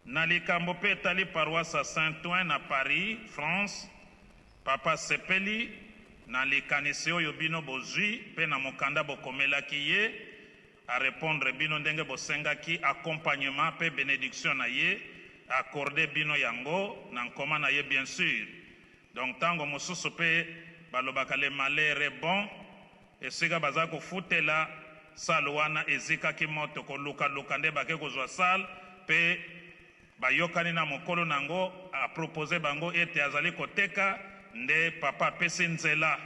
Na likambo mpe etali paroisse ya Saint-Ouen na Paris, France, Papa asepeli na likanisi oyo bino bozui mpe na mokanda bokomelaki ye, a repondre bino ndenge bosengaki accompagnement mpe benediction na ye, a accorder bino yango na nkoma na ye bien sur. Donc tango mosusu mpe balobaka le malheur est bon, esika baza kofutela salle wana ezikaki moto, koluka luka nde bake kozua salle mpe bayokani na mokolo na yango, a proposer bango ete azali koteka, nde Papa apesi nzela.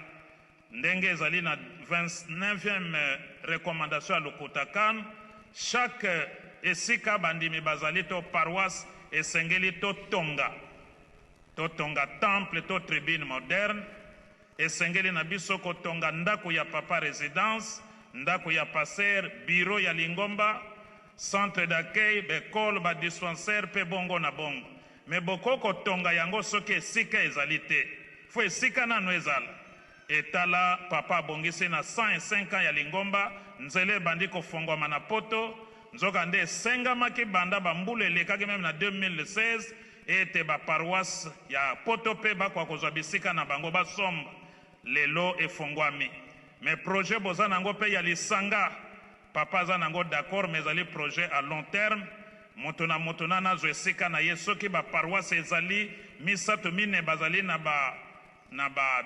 Ndenge ezali na 29e recommandation ya lokuta can, chaque esika bandimi bazali to paroisse esengeli totonga, totonga temple to tribune moderne, esengeli na biso kotonga ndako ya papa residence, ndako ya pasteur, bureau ya lingomba, centre d'accueil, ba ecole, ba dispensaire pe bongo na bongo. Mais bokoki kotonga yango soki esika ezali te. Faut esika nanu ezala. Et tala papa abongisi na 105 ans ya lingomba, nzela ebandi kofongwama na poto, nzoka nde esengamaki banda ba mbula elekaki meme na 2016 ete ba paroisses ya poto pe bakoka kozwa bisika na bango basomba. Lelo efongwami. Mais projet boza nango pe ya lisanga, Papa aza nango d'accord mais ezali projet à long terme, moto na moto nanu azwa esika na ye, soki ba paroisses ezali misato mine bazali na ba na ba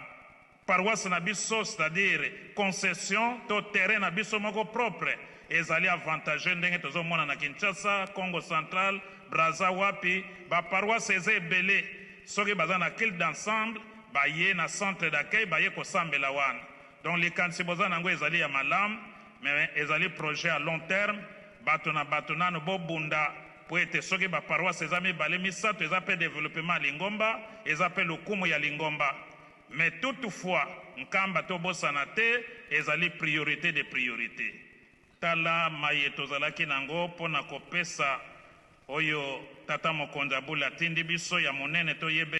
paroisses na biso c'est à dire concession to terrain na biso moko propre ezali avantageux ndenge tozo mona na Kinshasa, Congo central, Brazza wapi ba paroisses eza ebele soki baza na culte d'ensemble baye na centre d'accueil baye kosambela wana. Donc likanisi boza nango ezali ya malamu mais ezali projet ya long terme, bato na bato nanu bo bunda po ete soki ba paroisse eza mibale misato eza pe developpement ya lingomba, eza pe lokumu ya lingomba. Mais toute fois Nkamba to bosana te ezali priorite de priorite. Tala maye tozalaki nango po na kopesa oyo Tata Mokonzi ya Bule atindi biso ya monene toyebela.